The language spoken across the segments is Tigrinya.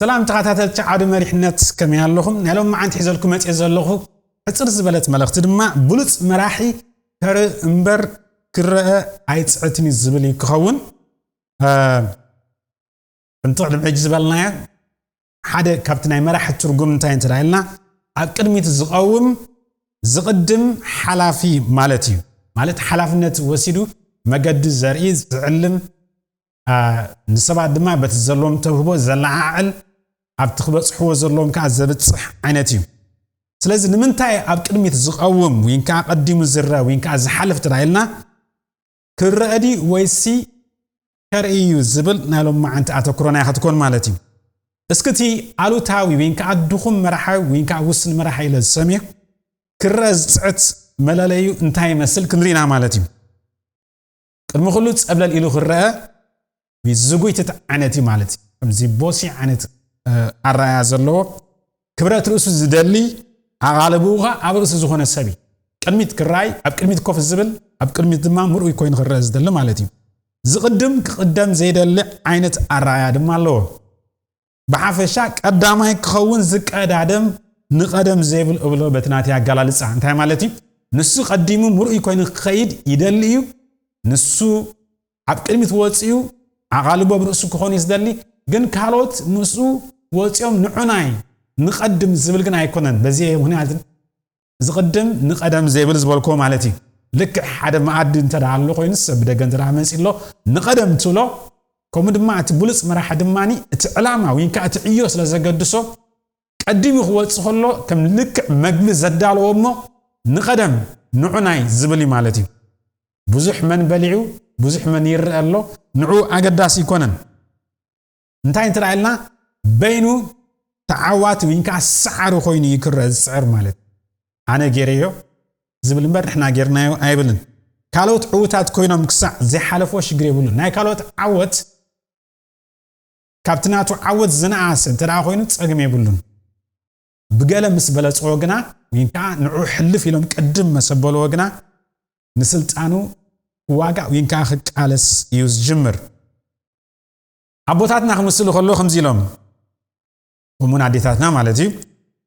ሰላም ተኸታተልቲ ዓውዲ መሪሕነት፣ ከመይ ኣለኹም? ናይ ሎም መዓንቲ ሒዘልኩ መፅእ ዘለኹ ሕፅር ዝበለት መልእኽቲ ድማ ብሉፅ መራሒ ከርኢ እምበር ክረአ ኣይፅዕትን እዩ ዝብል እዩ ክኸውን። ጥንጥቕ ድምዕጅ ዝበልናዮ ሓደ ካብቲ ናይ መራሒ ትርጉም እንታይ እንተ ኢልና፣ ኣብ ቅድሚት ዝቐውም ዝቕድም ሓላፊ ማለት እዩ። ማለት ሓላፍነት ወሲዱ መገዲ ዘርኢ ዝዕልም፣ ንሰባት ድማ በቲ ዘለዎም ተውህቦ ዘለዓዕል፣ ኣብቲ ክበፅሕዎ ዘለዎም ከዓ ዘብፅሕ ዓይነት እዩ። ስለዚ ንምንታይ ኣብ ቅድሚት ዝቐውም ወይ ከዓ ቀዲሙ ዝረአ ወይ ከዓ ዝሓልፍ ትዳ ኢልና፣ ክረአ ድዩ ወይሲ ከርኢ እዩ ዝብል ናይ ሎም መዓንቲ ኣተኩሮና ክትኮን ማለት እዩ። እስክቲ ኣሉታዊ ወይ ከዓ ድኹም መራሓዊ ወይ ከዓ ውስን መራሓ ኢለ ዝሰምዮ ክረአ ዝፅዕት መለለዩ እንታይ ይመስል ክንርኢና ማለት እዩ። ቅድሚ ኩሉ ፀብለል ኢሉ ክረአ ዝጉይትት ዓይነት እዩ ማለት እዩ። ከምዚ ቦሲ ዓይነት ኣረኣያ ዘለዎ፣ ክብረት ርእሱ ዝደሊ፣ ኣቓልብኡ ኸኣ ኣብ ርእሱ ዝኾነ ሰብ እዩ። ቅድሚት ክረኣይ፣ ኣብ ቅድሚት ኮፍ ዝብል፣ ኣብ ቅድሚት ድማ ምርኡይ ኮይኑ ክረአ ዝደሊ ማለት እዩ። ዝቕድም ክቕደም ዘይደሊ ዓይነት ኣረኣያ ድማ ኣለዎ። ብሓፈሻ ቀዳማይ ክኸውን ዝቀዳደም ንቐደም ዘይብል እብሎ በቲ ናተይ ኣገላልጻ እንታይ ማለት እዩ? ንሱ ቀዲሙ ምርኡይ ኮይኑ ክኸይድ ይደሊ እዩ። ንሱ ኣብ ቅድሚት ወፂኡ ኣቓልቦ ኣብ ርእሱ ክኾን እዩ ዝደሊ። ግን ካልኦት ምስኡ ወፂኦም ንዑናይ ንቐድም ዝብል ግን ኣይኮነን። በዚ ምክንያት ዝቕድም ንቐደም ዘይብል ዝበልክዎ ማለት እዩ። ልክዕ ሓደ መኣዲ እንተ ደኣ ኣሎ ኮይኑስ፣ ብደገ እንተ ደኣ መጺ ኣሎ ንቐደም ትብሎ፣ ከምኡ ድማ እቲ ብሉጽ መራሒ ድማ እቲ ዕላማ ወይ ከዓ እቲ ዕዮ ስለ ዘገድሶ ቀዲሙ ክወጽእ ከሎ ከም ልክዕ መግቢ ዘዳለዎ እሞ ንቐደም ንዑናይ ዝብል እዩ ማለት እዩ። ብዙሕ መን በሊዑ፣ ብዙሕ መን ይረአ ኣሎ፣ ንዑ ኣገዳሲ ኣይኮነን። እንታይ እንተ ደኣ ኢልና በይኑ ተዓዋቲ ወይ ከዓ ሰዓሪ ኮይኑ እዩ ክረአ ዝጽዕር ማለት። ኣነ ገይረዮ ዝብል እምበር ንሕና ገይርናዮ ኣይብልን። ካልኦት ዕዉታት ኮይኖም ክሳዕ ዘይሓለፎ ሽግር የብሉን። ናይ ካልኦት ዓወት ካብቲ ናቱ ዓወት ዝነኣሰ እንተ ደኣ ኮይኑ ጸገም የብሉን። ብገለ ምስ በለጽዎ ግና ወይ ከዓ ንዑ ሕልፍ ኢሎም ቅድም መሰበልዎ ግና ንስልጣኑ ክዋጋእ ወይ ከዓ ክቃለስ እዩ ዝጅምር። ኣቦታትና ክምስሉ ከሎ ከምዚ ኢሎም፣ ከምኡን ኣዴታትና ማለት እዩ፣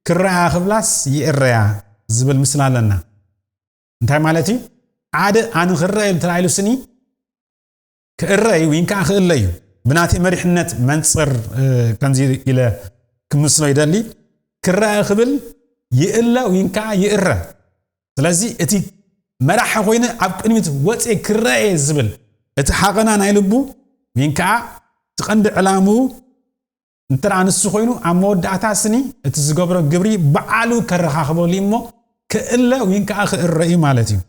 ክረኣ ክብላስ ይእረያ ዝብል ምስላ ኣለና። እንታይ ማለት እዩ? ሓደ ኣነ ክረአ ኢሉ ተላኢሉ ስኒ ክእረ እዩ ወይ ከዓ ክእለ እዩ። ብናተይ መሪሕነት መንፅር ከምዚ ኢለ ክምስሎ ይደሊ። ክረአ ክብል ይእለ ወይ ከዓ ይእረ። ስለዚ እቲ መራሒ ኮይነ ኣብ ቅድሚት ወፅየ ክረአ እየ ዝብል እቲ ሓቐና ናይ ልቡ ወይ ከዓ እቲ ቀንዲ ዕላምኡ እንተ ንሱ ኮይኑ ኣብ መወዳእታ ስኒ እቲ ዝገብሮ ግብሪ በዓሉ ከረኻኽበሉ እዩ እሞ ክእለ ወይ ከዓ ክእረ እዩ ማለት እዩ።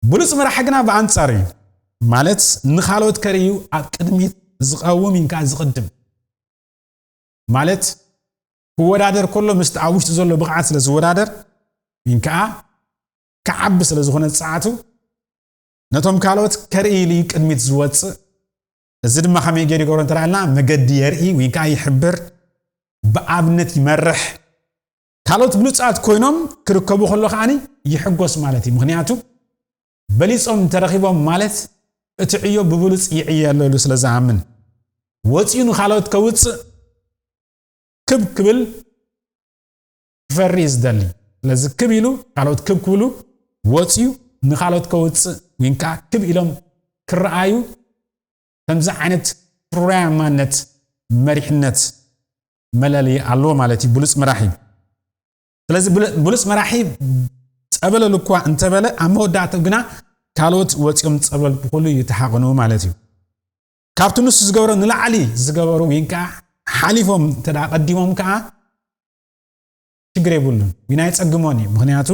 ብሉፅ መራሒ ግና ብኣንፃር እዩ ማለት ንኻልኦት ከርእዩ ኣብ ቅድሚት ዝቐውም እዩ ከዓ ዝቕድም ማለት ክወዳደር ከሎ ምስቲ ኣብ ውሽጢ ዘሎ ብቕዓት ስለ ዝወዳደር ወይ ከዓ ክዓቢ ስለ ዝኾነ ፃዕቱ ነቶም ካልኦት ከርኢ ኢሉ እዩ ቅድሚት ዝወፅእ። እዚ ድማ ከመይ ገይሩ ይገብሮ እንተ ኢልና መገዲ የርኢ ወይ ከዓ ይሕብር፣ ብኣብነት ይመርሕ። ካልኦት ብሉፃት ኮይኖም ክርከቡ ከሎ ከዓኒ ይሕጎስ ማለት እዩ። ምክንያቱ በሊፆም እንተረኺቦም ማለት እቲ ዕዮ ብብሉፅ ይዕየ ኣሎ ኢሉ ስለ ዝኣምን ወፂኡ ንካልኦት ከውፅእ ክብ ክብል ክፈሪ እዩ ዝደሊ። ስለዚ ክብ ኢሉ ካልኦት ክብ ክብሉ ወፂኡ ንካልኦት ከውፅእ ወይ ከዓ ክብ ኢሎም ክረኣዩ ከምዚ ዓይነት ፍሩያማነት መሪሕነት መለለይ ኣለዎ ማለት እዩ ብሉፅ መራሒ። ስለዚ ብሉፅ መራሒ ፀበለል እኳ እንተበለ ኣብ መወዳእትኡ ግና ካልኦት ወፂኦም ፀበለል ክኽሉ ይተሓቕኑ ማለት እዩ። ካብቲ ንሱ ዝገበሮ ንላዕሊ ዝገበሩ ወይ ከዓ ሓሊፎም እንተ ቀዲሞም ከዓ ሽግር የብሉን፣ ዊና ኣይፀግሞን እዩ። ምክንያቱ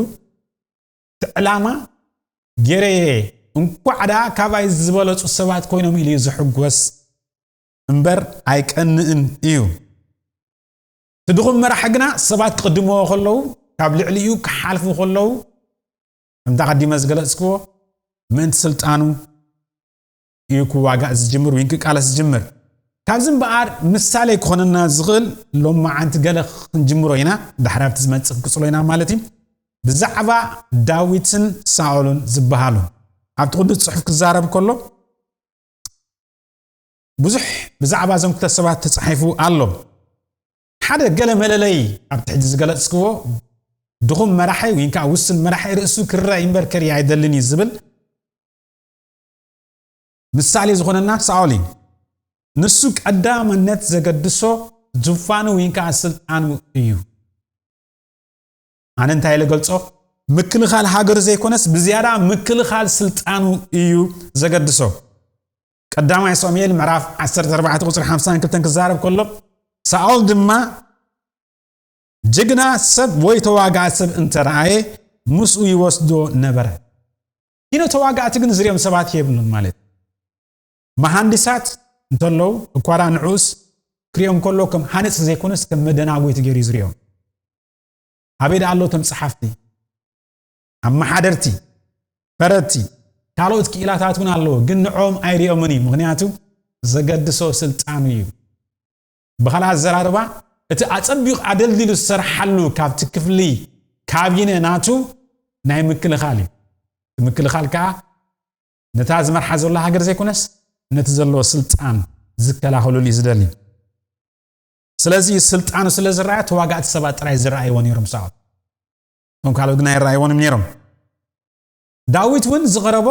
እቲ ዕላማ ገይረየ እንኳዕ ደኣ ካባይ ዝበለፁ ሰባት ኮይኖም ኢሉ እዩ ዝሕጎስ እምበር ኣይቀንእን እዩ። እቲ ድኹም መራሒ ግና ሰባት ክቕድምዎ ከለዉ ካብ ልዕሊኡ ክሓልፉ ከለዉ ከምታ ቀዲመ ዝገለፅክዎ ምእንቲ ስልጣኑ እዩ ክዋጋእ ዝጅምር ወይ ክቃለስ ዝጅምር። ካብዚ እምበኣር ምሳሌ ክኾነና ዝኽእል ሎም መዓንቲ ገለ ክንጅምሮ ኢና፣ ዳሕር ኣብቲ ዝመፅእ ክንቅፅሎ ኢና ማለት እዩ። ብዛዕባ ዳዊትን ሳኦልን ዝበሃሉ ኣብቲ ቅዱስ ፅሑፍ ክዛረብ ከሎ ብዙሕ ብዛዕባ እዞም ክልተ ሰባት ተጻሒፉ ኣሎ። ሓደ ገለ መለለይ ኣብቲ ሕጂ ዝገለጽክዎ ድኹም መራሒ ወይ ከዓ ውስን መራሒ ርእሱ ክረአ እምበር ክርኢ ኣይደልን እዩ ዝብል ምሳሌ ዝኾነና ሳኦል እዩ። ንሱ ቀዳምነት ዘገድሶ ዙፋኑ ወይ ከዓ ስልጣኑ እዩ። ኣነ እንታይ ኢለ ገልጾ? ምክልኻል ሃገር ዘይኮነስ ብዝያዳ ምክልኻል ስልጣኑ እዩ ዘገድሶ። ቀዳማይ ሳሙኤል ምዕራፍ ዓሰርተ ኣርባዕተ ቁጽሪ ሓምሳን ክልተን ክዛረብ ከሎ፣ ሳኦል ድማ ጅግና ሰብ ወይ ተዋጋኢ ሰብ እንተረኣየ ምስኡ ይወስዶ ነበረ። ኪነ ተዋጋእቲ ግን ዝርዮም ሰባት የብሉን ማለት እዩ። መሃንዲሳት እንተለዉ እኳ ደኣ ንዑስ ክሪኦም ከሎ ከም ሃነጽ ዘይኮነስ ከም መደናጎይቲ ገይሩ እዩ ዝሪኦም። ኣበይ ደኣ ኣለዉ እቶም ጸሓፍቲ፣ ኣመሓደርቲ፣ ፈረድቲ፣ ካልኦት ክኢላታት እውን ኣለዉ፣ ግን ንዕኦም ኣይሪኦምን እዩ። ምኽንያቱ ዘገድሶ ስልጣኑ እዩ። ብኻልእ ኣዘራርባ፣ እቲ ኣጸቢቑ ኣደልዲሉ ዝሰርሓሉ ካብቲ ክፍሊ ካቢነ ናቱ ናይ ምክልኻል እዩ። ምክልኻል ከኣ ነታ ዝመርሓ ዘሎ ሃገር ዘይኮነስ ነቲ ዘለዎ ስልጣን ዝከላኸሉሉ እዩ ዝደሊ። ስለዚ ስልጣኑ ስለ ዝረኣየ ተዋጋእቲ ሰባት ጥራይ ዝረኣይዎ ነይሮም ሳኦል። እቶም ካልኦት ግን ኣይረኣይዎን እዮም ነይሮም። ዳዊት እውን ዝቐረቦ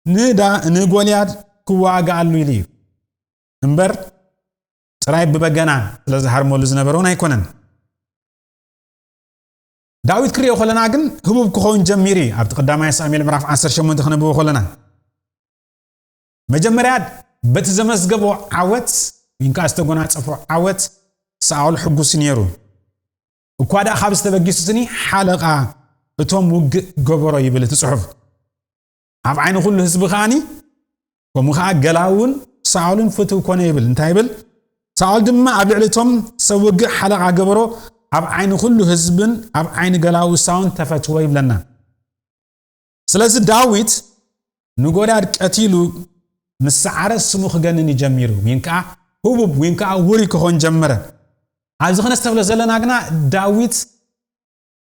ንዳ-፣ ንጎልያድ ክዋጋኣሉ ኢሉ እዩ እምበር ጥራይ ብበገና ስለ ዝሃርመሉ ዝነበረ እውን ኣይኮነን። ዳዊት ክሪኦ ከለና ግን ህቡብ ክኸውን ጀሚሩ እዩ። ኣብቲ ቀዳማይ ሳሙኤል ምዕራፍ ዓሰርተ ሸሞንተ ክነብቦ ከለና መጀመርያ በቲ ዘመዝገቦ ዓወት ወይ ከዓ ዝተጎናጸፎ ዓወት ሳኦል ሕጉስ ነይሩ። እኳ ደኣ ካብ ዝተበጊሱ ስኒ ሓለቓ እቶም ውግእ ገበሮ ይብል እቲ ጽሑፍ። ኣብ ዓይኒ ኩሉ ህዝቢ ከኣኒ ከምኡ ኸዓ ገላውን ሳኦልን ፍትው ኮነ ይብል። እንታይ ይብል? ሳኦል ድማ ኣብ ልዕሊ እቶም ሰብ ውግእ ሓለቓ ገበሮ፣ ኣብ ዓይኒ ኩሉ ህዝብን ኣብ ዓይኒ ገላው እሳውን ተፈትወ ይብለና። ስለዚ ዳዊት ንጎልያድ ቀቲሉ ምስ ሰዓረ ስሙ ክገንን እዩ ጀሚሩ፣ ወይን ከዓ ህቡብ ወይን ከዓ ውሩይ ክኾን ጀመረ። ኣብዚ ክነስተብሎ ዘለና ግና ዳዊት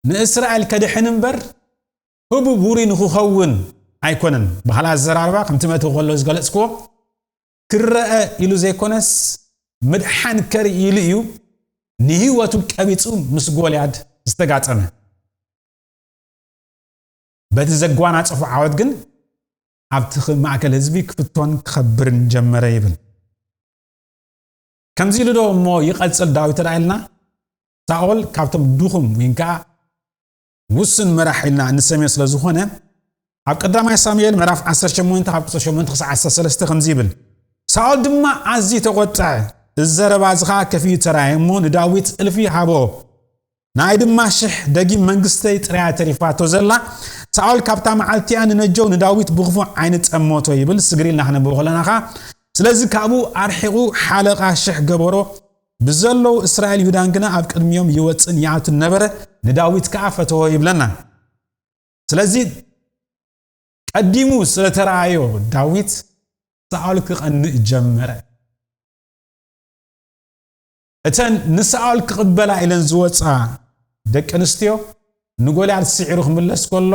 ንእስራኤል ከድሕን እምበር ህቡብ ውሩይ ንክኸውን ኣይኮነን። ብኻልእ ኣዘራርባ ከምቲ መእተዊ ከሎ ዝገለጽክዎ ክረአ ኢሉ ዘይኮነስ ምድሓን ከርኢ ኢሉ እዩ ንህይወቱ ቀቢጹ ምስ ጎልያድ ዝተጋጠመ። በቲ ዘጓናጸፎ ዓወት ግን ኣብቲ ኽ-፣ ማእከል ህዝቢ ክፍቶን ክኸብርን ጀመረ ይብል። ከምዚ ኢሉ ዶ እሞ ይቐጽል ዳዊት ደኣ ኢልና? ሳኦል ካብቶም ድኹም ወይ ከዓ ውሱን መራሕ ኢልና እንሰምዮ ስለ ዝኾነ፣ ኣብ ቀዳማይ ሳሙኤል ምዕራፍ ዓሰርተ ሸሞንተ ካብ ቁጽሪ ሸሞንተ ክሳዕ ዓሰርተ ሰለስተ ከምዚ ይብል፣ ሳኦል ድማ ኣዝዩ ተቖጥዐ፣ እዚ ዘረባ እዚ ኸኣ ከፊኡ ተራእየ እሞ ንዳዊት እልፊ ሃቦ፣ ንኣይ ድማ ሽሕ፣ ደጊም መንግስተይ ጥራያ ተሪፋቶ ዘላ። ሳኦል ካብታ መዓልቲ እቲኣ ንነጀው ንዳዊት ብኽፉእ ዓይኒ ጠመቶ ይብል። ስግር ኢልና ክነብቦ ከለና ኸኣ፣ ስለዚ ካብኡ ኣርሒቑ ሓለቓ ሽሕ ገበሮ፣ ብዘለዉ እስራኤል ይሁዳን ግና ኣብ ቅድሚኦም ይወጽእን ይኣቱን ነበረ፣ ንዳዊት ከኣ ፈተዎ ይብለና። ስለዚ ቀዲሙ ስለ ተረኣዮ ዳዊት ሳኦል ክቐንእ ጀመረ። እተን ንሳኦል ክቕበላ ኢለን ዝወጻ ደቂ ኣንስትዮ ንጎልያድ ስዒሩ ክምለስ ከሎ፣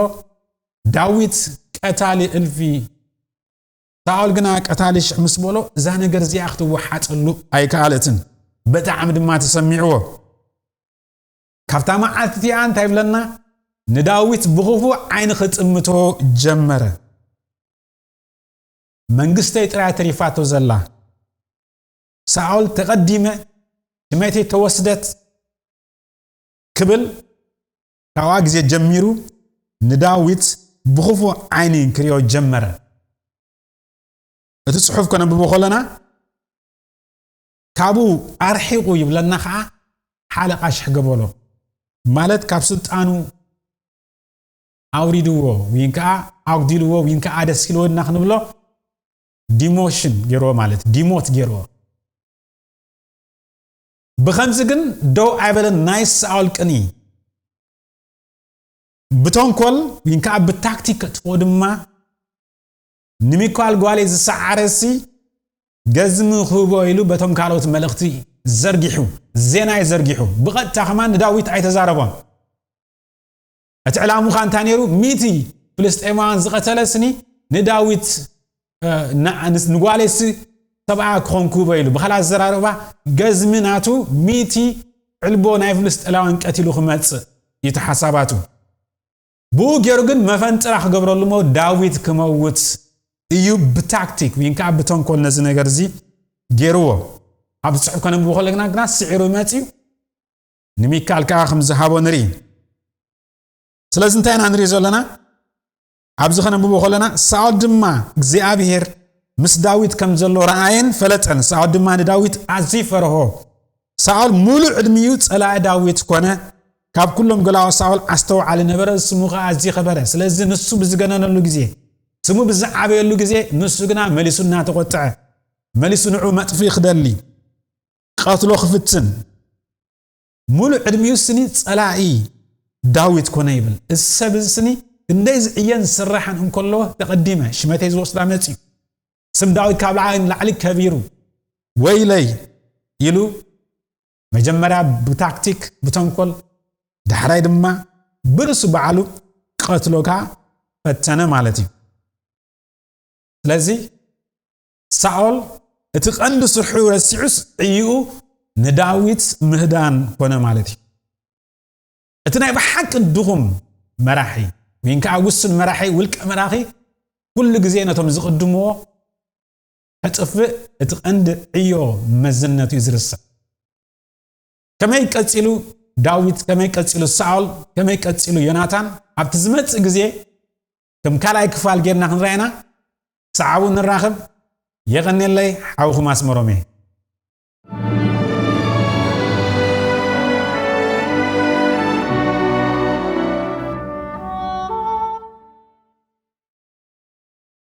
ዳዊት ቀታሊ እልፊ፣ ሳኦል ግና ቀታሊ ሽሕ ምስ በሎ፣ እዛ ነገር እዚኣ ክትወሓጠሉ ኣይከኣለትን። ብጣዕሚ ድማ ተሰሚዕዎ። ካብታ መዓልቲ እቲኣ እንታይ ይብለና? ንዳዊት ብኽፉእ ዓይኒ ክጥምቶ ጀመረ። መንግስተይ ጥራይ ተሪፋቶ ዘላ። ሳኦል ተቐዲመ፣ ሽመተይ ተወስደት ክብል ካብኣ ግዜ ጀሚሩ ንዳዊት ብኽፉእ ዓይኒ ክሪኦ ጀመረ። እቲ ጽሑፍ ከነብቦ ከለና፣ ካብኡ ኣርሒቑ ይብለና ኸኣ፣ ሓለቓ ሽሕ ገበሎ፣ ማለት ካብ ስልጣኑ ኣውሪድዎ፣ ወይን ከኣ ኣጉዲልዎ፣ ወይን ከኣ ደስ ኢልዎ እና ክንብሎ፣ ዲሞሽን ገይርዎ፣ ማለት ዲሞት ገይርዎ። ብኸምዚ ግን ደው ኣይበለን ናይ ሳኦል ቅንኢ። ብተንኮል ወይን ከኣ ብታክቲክ ከጥፍኦ ድማ፣ ንሚኳል ጓለይ ዝሰዓረሲ ገዝሚ ክህቦ ኢሉ በቶም ካልኦት መልእኽቲ ዘርጊሑ፣ ዜና እዩ ዘርጊሑ። ብቐጥታ ከማን ንዳዊት ኣይተዛረቦን። እቲ ዕላምኡ ኸኣ እንታይ ነይሩ? ሚእቲ ፍልስጤማውያን ዝቐተለ ስኒ ንዳዊት፣ እ፣ ን-፣ ንስ-፣ ንጓለይሲ ሰብኣያ ክኾንኩ በ ኢሉ። ብኻልእ ኣዘራርባ፣ ገዝሚ ናቱ ሚእቲ ዕልቦ ናይ ፍልስጤላውያን ቀቲሉ ክመጽእ እዩ እቲ ሓሳባቱ። ብኡ ገይሩ ግን መፈንጥራ ክገብረሉ እሞ ዳዊት ክመውት እዩ ብታክቲክ ወይ ከዓ ብተንኮል ነዚ ነገር እዚ ገይርዎ። ኣብ ጽሑፍ ከነንብቦ ከለና ግና ስዒሩ መጺኡ ንሚካል ከዓ ከም ዝሃቦ ንርኢ። ስለዚ እንታይ ኢና ንርኢ ዘለና? ኣብዚ ከነንብቦ ከለና፣ ሳኦል ድማ እግዚኣብሔር ምስ ዳዊት ከም ዘሎ ረኣየን ፈለጠን። ሳኦል ድማ ንዳዊት ኣዝዩ ፈርሆ። ሳኦል ሙሉእ ዕድሚኡ ጸላኢ ዳዊት ኮነ። ካብ ኩሎም ገላኡ ሳኦል ኣስተውዓሊ ነበረ፣ ስሙ ኸዓ ኣዝዩ ኸበረ። ስለዚ ንሱ ብዝገነነሉ ግዜ፣ ስሙ ብዝዓበየሉ ግዜ፣ ንሱ ግና መሊሱ እናተቖጥዐ፣ መሊሱ ንዑ መጥፍኢ ክደሊ፣ ቀትሎ ክፍትን፣ ሙሉእ ዕድሚኡ ስኒ ጸላኢ ዳዊት ኮነ ይብል። እዚ ሰብ እዚ ስኒ ክንደይ ዝዕየን ዝስራሕን እንከለዎ ተቐዲመ ሽመተይ ዝወስዳ መጽዩ። ስም ዳዊት ካብ ላዕሊ ንላዕሊ ከቢሩ፣ ወይለይ ኢሉ መጀመርያ ብታክቲክ፣ ብተንኮል፣ ዳሕራይ ድማ ብርእሱ ባዕሉ ቀትሎ ከኣ ፈተነ ማለት እዩ። ስለዚ ሳኦል እቲ ቀንዲ ስርሑ ረሲዑስ ዕይኡ ንዳዊት ምህዳን ኮነ ማለት እዩ። እቲ ናይ ብሓቂ ድኹም መራሒ ወይ ከዓ ውሱን መራሒ፣ ውልቀ መራሒ፣ ኩሉ ግዜ ነቶም ዝቕድምዎ ከጥፍእ እቲ ቀንዲ ዕዮ መዝነቱ እዩ ዝርስዕ። ከመይ ቀጺሉ ዳዊት፣ ከመይ ቀጺሉ ሳኦል፣ ከመይ ቀጺሉ ዮናታን ኣብቲ ዝመጽእ ግዜ ከም ካልኣይ ክፋል ጌርና ክንረኣየና ሰዓቡ ንራኸብ። የቐኔለይ ሓውኹም ኣስመሮም እየ።